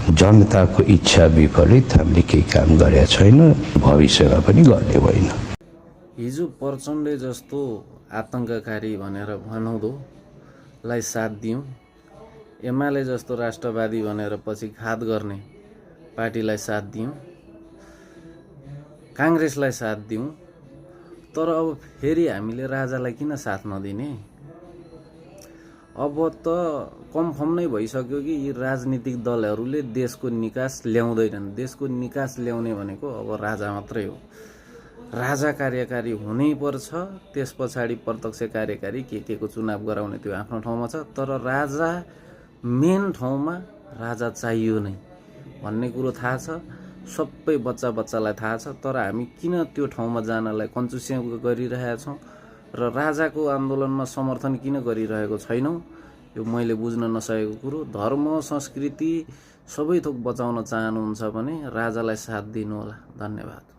जनताको इच्छा विपरीत हामीले केही काम गरेका छैन, भविष्यमा पनि गर्ने होइन। हिजो प्रचण्डले जस्तो आतंककारी भनेर भनाउँदोलाई साथ दियौँ, एमाले जस्तो राष्ट्रवादी भनेर पछि घात गर्ने पार्टीलाई साथ दियौँ, काङ्ग्रेसलाई साथ दियौँ, तर अब फेरि हामीले राजालाई किन साथ नदिने? अब त कन्फर्म नै भइसक्यो कि यी राजनीतिक दलहरूले देशको निकास ल्याउँदैनन्। देशको निकास ल्याउने भनेको अब राजा मात्रै हो। राजा कार्यकारी हुनै पर्छ, त्यस पछाडि प्रत्यक्ष कार्यकारी के को चुनाव गराउने त्यो आफ्नो ठाउँमा छ, तर राजा मेन ठाउँमा राजा चाहियो नै भन्ने कुरो थाहा छ। सबै बच्चालाई थाहा छ, तर हामी किन त्यो ठाउँमा जानलाई कन्जुसिया गरिरहेका छौँ र राजाको आन्दोलनमा समर्थन किन गरिरहेको छैनौँ, यो मैले बुझ्न नसकेको कुरो। धर्म संस्कृति सबै थोक बचाउन चाहनुहुन्छ भने राजालाई साथ दिनु होला। धन्यवाद।